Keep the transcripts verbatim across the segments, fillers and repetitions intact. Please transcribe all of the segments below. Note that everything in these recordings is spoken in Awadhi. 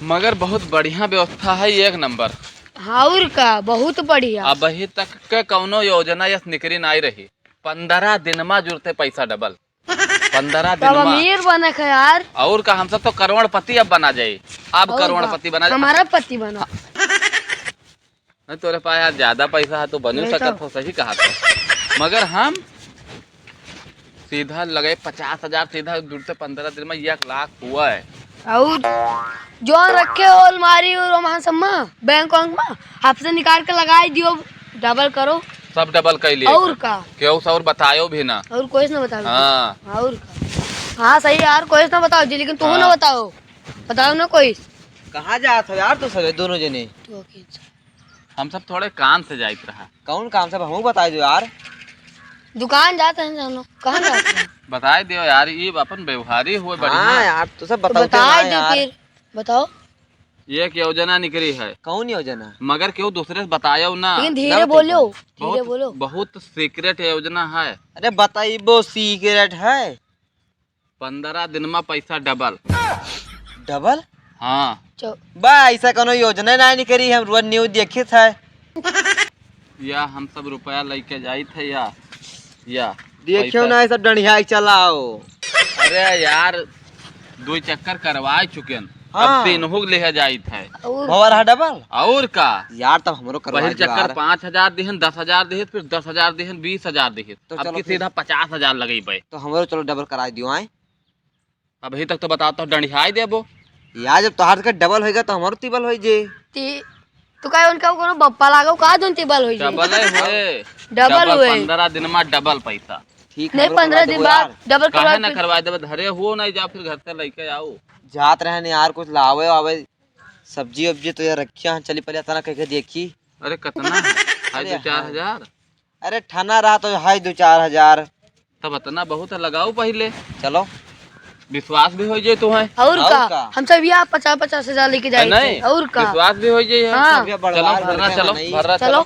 मगर बहुत बढ़िया व्यवस्था है, एक नंबर। हाँ, और का, बहुत बढ़िया। अबही तक के कौनो योजना यस निकरी नाई रही। पन्द्रह दिन मा जुरते पैसा डबल। पन्द्रह तो दिन अब मा। अमीर बने के यार। और का, हम सब तो करोड़पति अब बना जाई। अब और का, करोड़पति बना जाई। हमारा पति बना। हाँ। नहीं, तोरे पास यार ज्यादा पैसा है तो बन नहीं तो। सकत हो, सही कहा तो। मगर हम सीधा लगे पचास हजार, सीधा जुड़ते पन्द्रह दिन मा एक लाख हुआ है। और जो रखे हो अलमारी और वहाँ सब मा, बैंक वैंक मा, आपसे निकाल के लगाई दियो, डबल करो। सब डबल कर लिए। और का? केहू से और बतायो भी ना। और कोई से ना बताओ। हाँ। और का? हाँ, सही यार, कोई से ना बताओ जी, लेकिन तू ना हाँ। बताओ, बताओ ना कोई। कहाँ जात हो यार तू सवे दोनों जने? तो ओके, अच्छा। हम सब थोड़े काम से जाइत रहा। कौन काम से, हमहू बताई दो यार। दुकान जात हैं जानो, कहाँ जात हैं? बताई दियो यार, ये अपन व्यवहारी हुए बढ़िया। हाँ यार, तू सब तो बताओ बताई ना दो यार। फिर, बताओ। ये एक योजना निकली है। कौन योजना? मगर केहू दूसरे से बतायो ना। लेकिन धीरे ना बताइए बोलो, कौन? धीरे बहुत, बोलो। बहुत सीक्रेट योजना है। अरे बताइबो, सीक्रेट है। पन्द्रह दिन मा पैसा डबल। डबल? हाँ। चौ- बा, ऐसा कोनो योजना ना निकरी, हम रोज न्यूज देखित है। या हम सब रुपया लेके जाइत है या, या देखियो पैसा। ना, ये सब डंडिया के चलाओ। अरे यार, दो चक्कर करवा चुकेन, हाँ। अब तीन हुग ले जाइत है। और भवा रहा डबल? और का? यार, तब हमरो करवा पहिल दो चक्कर यार। पाँच हजार दिहन, दस हजार दिहन, फिर दस हजार दिहन, बीस हजार दिहन। तो अब चलो की फिर। सीधा पचास हजार लगइबे। तो हमरो चलो डबल कराई दियो, आए। अबही तक तो बताओ तो डंडियाई देबो। यार, जब तोहार के डबल होइगा तो हमरो तिबल होई जे। ती-, तू काहे उनका कोनो बप्पा लागो का जोन तिबल होई जे? डबल है होए। डबल डबल होए। पन्द्रह दिन मा डबल पैसा। ठीक, नहीं, हमरो पन्द्रह करवा दिन देबो बाद यार। डबल काहे करवा ना दे। करवा देबे? धरे हुओ नहीं, जा फिर घर से लेके आओ। जात रहन यार, कुछ लावे वावे, सब्जी वब्जी तो यार रखिया है, चली पहले इतना कह के देखी। अरे कितना है? है अरे दो चार हाँ। हजार। अरे, ठना रहा तो है दो चार हजार। तब इतना बहुत है, लगाओ पहिले। चलो। विश्वास भी हो जाए तो है। और और का? का? हम सब यहाँ पचास, पचास हजार लेके जाए नहीं, थे। और का? विश्वास भी हो जाए है। हाँ। सब ये चलो, बड़वार भरना, बैठे चलो, हैं, नहीं। भरना, चलो। चलो।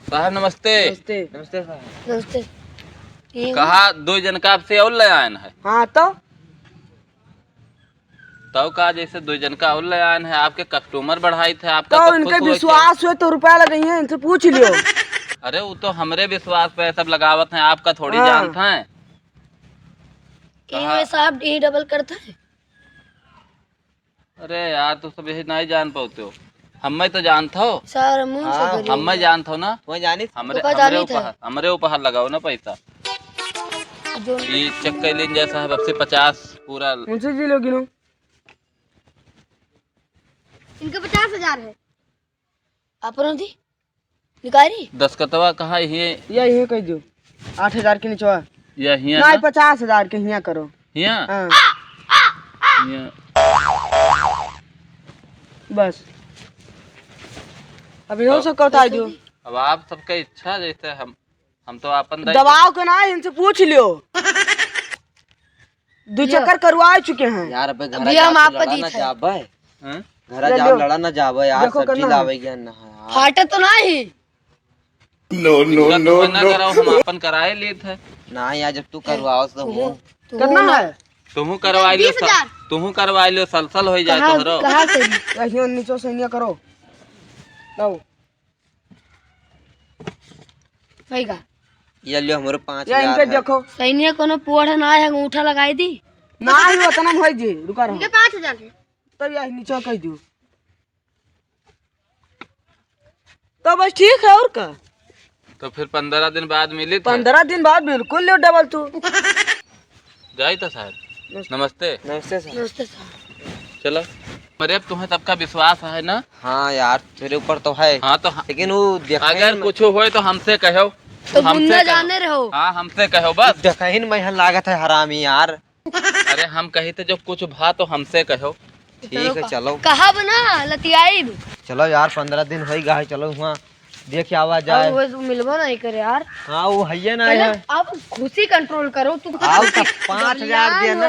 साहब, नमस्ते। नमस्ते। नमस्ते, साहब। नमस्ते। ये कहा, दो जन का आपसे और ले आए हैं। हाँ, तो? तब का जैसे दो जन का और ले आन है, आपके कस्टमर बढ़ाई थे, आपका तो तो इनके खुश होए के। विश्वास हुए तो रुपया लगइहैं, इनसे पूछ लियो। अरे वो तो हमरे विश्वास पे सब लगावत हैं, आपका थोड़ी हाँ। जानत हैं। कहाँ? ये साहब यही डबल करता है। अरे यार, तू सब यही नहीं जान पाते हो। हम्मे तो जानत हो। सर, हम उनसे हाँ। गरीब हम्मे हैं। जानत हो ना? तुम्हें जानित? हमरे, ओका हमरे जानित है। ऊपर, हमरे ऊपर लगाओ ना पैसा। जो ई चेक कर लीन जाए साहब, अस्सी पचास पूरा। उनसे जी लो गिनो। इनके पचास हजार है। अपनो दी? निकारी? दस्खतवा कहाँ है? या यहीं कह दो। आठ हजार के निचवा। या हियाँ नहीं, ना? पचास हजार के हियाँ करो। हियाँ? हाँ। हियाँ। बस। अब यो तो सब कौता जो। अब आप सबके इच्छा जैसे हम, हम तो आपन दे दबाव के ना, इनसे पूछ लियो। दो लियो। चक्कर करवा चुके हैं। यार, अबे अभी घरा हम जाके आपको लड़ा दी ना थे। जाबे। हैं? घरा ले जाओ, लो। लड़ा ना जाबे यार, देखो सब्जी करना है। लावे गया ना है यार। फाटे तो नहीं। No, no, इनका no, तुम्हें ना no। कराओ, हम आपन कराए लेत है। ना यार, जब तू करवाओ तो तू हूँ। तू करना ना। है? तुहू करवाई लियो, बीस हजार। तुहू करवाई लियो, सलसल हो जाए कहाँ, तोहरो। कहाँ से? कहियो नीचो से इन्हें करो। लाओ। सही का? ये लियो हमरो पाँच हजार इनके है। देखो। सैनिया कोनो पोढ़ ना है, अंगूठा लगाई दी। ना ही उतना में होई जी, रुका रहो। इनके पाँच हजार है। तब यह नीचे कह दो। तो बस ठीक है, और का? तो फिर पन्द्रह दिन बाद मिली थे। पन्द्रह दिन बाद बिल्कुल लियो डबल तू। जाई तो साहब। नमस्ते। नमस्ते। नमस्ते सर। नमस्ते सर। चलो। अरे, अब तुम्हें सबका विश्वास है ना? हाँ यार, तेरे ऊपर तो है। हाँ, तो हाँ। लेकिन वो देखा ही अगर नहीं कुछ होए तो हमसे कहो। तो हमसे बुन्ना कहो। जाने रहो। हाँ, हमसे कहो बस। देखा ही नहीं, मैं यहाँ लागत है हरामी यार। अरे, हम कही थे जो कुछ भा तो हमसे कहो। ठीक है, चलो। कहब ना, लतियाइब। चलो यार, पन्द्रह दिन होई गा है, चलो हुआ देख आवा जाए। अब वो मिलबो नहीं करे यार। हाँ, वो है ना पहले है। अब खुशी कंट्रोल करो, तू खुद आओ खुशी। तो पाँच हजार दे ना।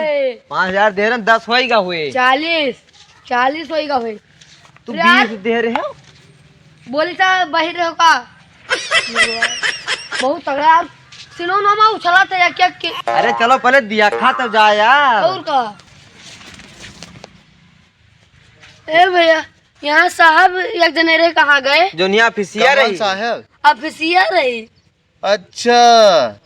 पाँच हजार दे रहे, दस होई गा हुए। चालीस, चालीस होई गा हुए। तू यार। बीस दे रहे हो। बोलता बाहर रहो का? बहुत तगड़ा यार। सिनो नमा उछला थे या क्या के? अरे चलो पहले दिया खा तो जा यार। और का? ए भैया, यहाँ साहब एक जने रहे, कहाँ गए? जो यहाँ ऑफिसिया कौन रही। साहब? ऑफिसिया रही। अच्छा,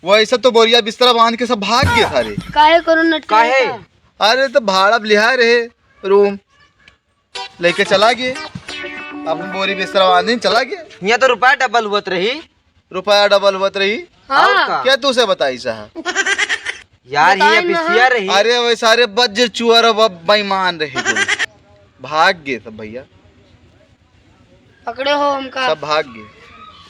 वैसे तो बोरिया बिस्तरा बांध के सब भाग गए सारे। काहे कोनो नटके काहे? का? अरे तो भाड़ा लिहा रहे रूम, लेके चला गए। अपन बोरी बिस्तरा बांधे चला गए। यहाँ तो रुपया डबल हुअत रही। रुपया डबल हुअत रही। हाँ। और का? क्या तुसे बताई साहब? यार, ये बताई ना। ऑफिसिया रही। अरे, वै सारे बज्र चुअर अब बेईमान रहे जो। भाग गए सब भैया। पकड़े हो हमका। सब भाग गए।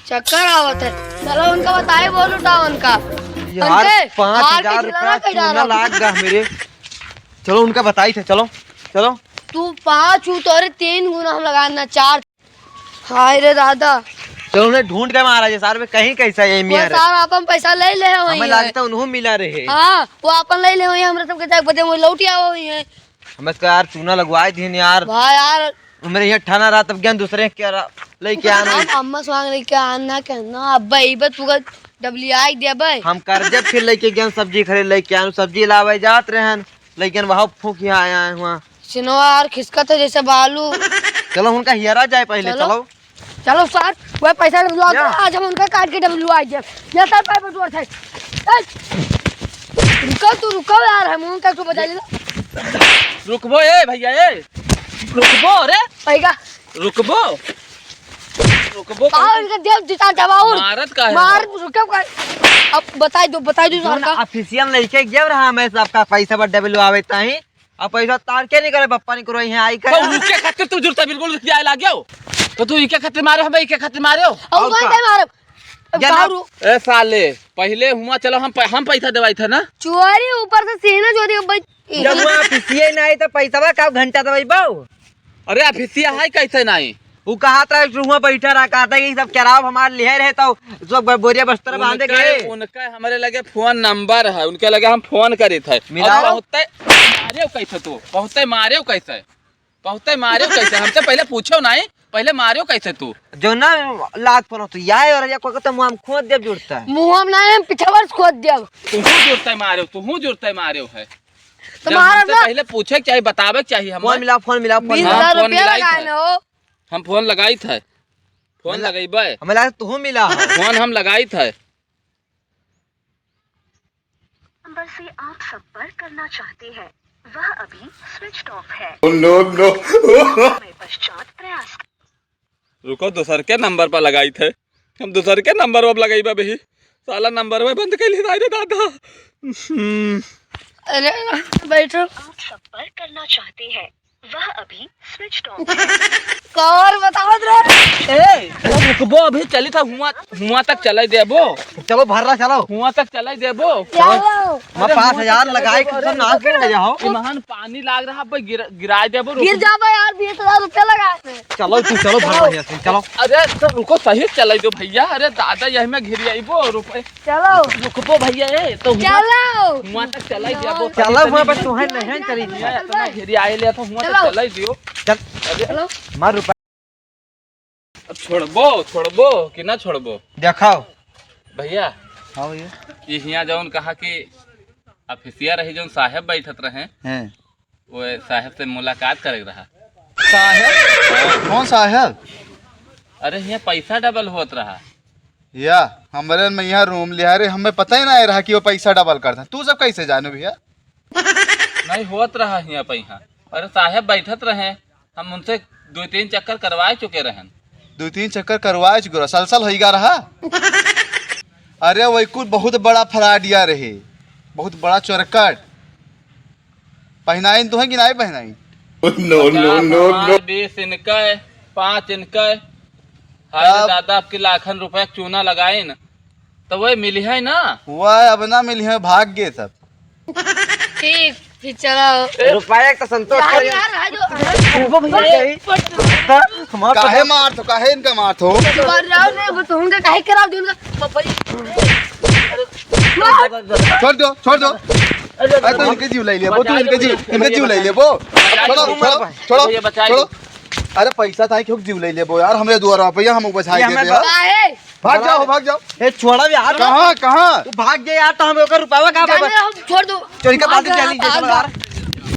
चक्कर आवत है। चलो उनका बताए, बोल उठाओ उनका। यार, उनके पाँच हजार रुपया चूना लाग गा मेरे। चलो उनका बताई थे, चलो, चलो। तू पाँच हूँ, तोरे तीन गुना हम लगा ना, चार। हाय रे दादा। चलो उन्हें ढूंढ के मारा जे सार में कहीं कैसा ये वो मियाँ रे। सार अपन पैसा ले ले होई हमें है। लागता उन्हों मिला रहे। हाँ, वो अपन ले ले होई, हमरा सबके जाके बदे वो लौट आवा होई है। हम इसका यार चूना लगवाए दिन यार। भाई यार। हमरे यहाँ ठाना रहा तब ज्ञान दूसरे के रहा, लेके आना। हम अम्मा स्वांग लेके आना कहना, अब भाई बस तू का डबली आई दे भाई। हम कर्जे फिर लेके ज्ञान सब्जी खरीद लेके आनु, सब्जी लावे जात रहन, लेकिन वहाँ फूक यहाँ आया है वहाँ। सिनवा और खिसकत है जैसे बालू। चलो उनका हियरा जाए पहले, चलो। चलो। चलो सर, वह पैसा डबलवा के या। आज हम उनका काट के डबलवा जाए। या सर, पैर पर जोर थे। ए, रुको तू, रुको यार, हम उनका को बजा लेला। रुकबो ए भैया ए, रुकबो रे। पैगा। रुकबो, रुकबो कहाँ कहीं। उनका देव जूता जवाउर। मारत काहे मार हो? रुको का। अब बताई दो, बताई दो जौन सरकार। ऑफिसियल लेके गया रहा मैं सबका पैसा पर डबलवावे ताही। अब पैसा तार के नहीं करे, पप्पा नहीं करो, यहाँ आई तो करे। उनके खातिर तू जुरता बिल्कुल भी आए लागे हो। तो तू इनके खातिर मारे हो, मैं इनके खातिर मारे हो। अब और कौन का? दे मारब? अब या ना। कारू। ए साले, पहले हुआ चलो हम प-, हम पैसा देवाई था ना। चोरी ऊपर से सीना चोरी ऊपर। जब वहाँ ऑफिसिये नहीं तो पैसा का घंटा दवाई बाऊ। अरे ऑफिसिया है कैसे नहीं? उ कहत रहे कि हुआं बैठा रहा, कहत रहे कि सब केराव हमार लिहे रहे, तो सब बोरिया बस्तर बांधे उनके, गए। उनके हमरे लगे फोन नंबर है, उनके लगे हम फोन करित है। मिलाओ। और बहुते मारेव कैसे तू, बहुते मारेव कैसे, बहुते मारेव कैसे, हमसे पहले पूछो नहीं, पहले मारेव कैसे तू? जो ना लाग फोन तो यार, और या कोई तो मुंह हम खोद देब जुड़ता है। मुंह हम नहीं, हम पिछवर खोद देब। तू जुड़ता है मारेव, तू जुड़ता है मारेव है। तो जब मारा हमसे ना। पहले पूछे के चाहिए, बतावे के चाहिए हम। फोन मिला, फोन मिला, फोन बीस मिला। हजार हाँ, फोन रुपया मिलाई लगाए था। ना हो। हम फोन लगाई था। फोन मिला। लगइबे। हमें लगा तू मिला हो। फोन हम लगाई था। नंबर से आप संपर्क करना चाहते हैं, वह अभी स्विच ऑफ है। Oh, no, no। कुछ समय पश्चात प्रयास। रुको, दूसर के नंबर पर लगाई थे। हम दूसर के नंबर पर लगाई बा बही। साला नंबर में बंद कर ली रे दादा। हम्म। अरे, बैठो। आप संपर्क करना चाहते हैं, वह अभी स्विच ऑफ है। कौर बतावत रहे। ए, रुकबो, अभी चली था हुआ, हुआ तक चले देबो। चलो, भर रहा, चलो। हुआ तक चले देबो। चलो। मैं अरे, पाँच हजार लगाए के तुम नाच के रह जाओ। इमहन पानी लाग रहा, अब गिर-, गिराए देबो, रुक। गिर जाबो यार, बीस हजार रुपया लगा है। चलो तू, चलो, भर बढ़िया से, चलो। अरे तो रुको, सही चलाई दो भैया। अरे दादा, यही में घिरियाइबो रुपए। चलो। रुकबो भैया, ए, तो हुआ, चलो। हुआ तक चलाई देबो। चलो, हुआ पर तुम्हें नहीं चली। इतना घिरियाए ले तो हुआ तक चलो। चलाई दियो। चल। अरे। चलो। मार रुपए। अब छोड़बो, छोड़बो कि ना छोड़बो? देखाओ। भैया। हाँ भैया। ये हियाँ जौन कहा कि ऑफिसिया रही, जौन साहेब बैठत रहे, हैं। वो साहेब से मुलाकात करे के रहा। साहेब? कौन साहेब? अरे, हियाँ पैसा डबल होत रहा। या, हमरे में यहाँ रूम लिहा रे, हमें पता ही ना रहा कि वो पैसा डबल करता है। तू सब कैसे जानू भैया? नहीं होत रहा हियाँ पैसा। अरे, साहेब बैठत रहे, हम उनसे दो तीन चक्कर करवाए चुके रहन। दो तीन चक्कर करवाए चुके रहा, सलसल होइगा रहा। अरे वही कुल बहुत बड़ा फ्रॉडिया रहे, बहुत बड़ा चोरकट। पहनाइन तो है कि नहीं पहनाइन? No, no, पचास no, हमार, no। बीस इनका है, पाँच इनका है। हाय रे अब दादा, आपकी लाखन रुपया चूना लगाइन, तो वही मिली है ना? वह अब ना मिली है, भाग गए सब। ठीक, फिर चलाओ। रुपया एक तो संतोष यार, कर। यार, आ जाओ। वो भी है। काहे मार तो, काहे इनका मार तो? मार रहा हूँ, नहीं, वो तो उनका काहे कराओ, उनका बबरी। छोड़ दो, छोड़ दो। अरे तो इनके जीव ले लिया, वो तो इनके जीव, इनके जीव ले लिया, वो। छोड़ो, छोड़ो, छोड़ो, ये बचाए छोड़ो। अरे पैसा था कि जीव ले लिया, वो यार, हमरे दुआरा पे हम बचाए ये दे हमें दे यार। काहे? भाग जाओ, भाग जाओ। ए, छोड़ा यार। कहाँ, कहाँ? तू भाग गया यार, तो हम ओकर रुपया का जाने बाबा? दो, छोड़ दो। चोरी का भाग बात गया, चली, भाग चलो गया। यार।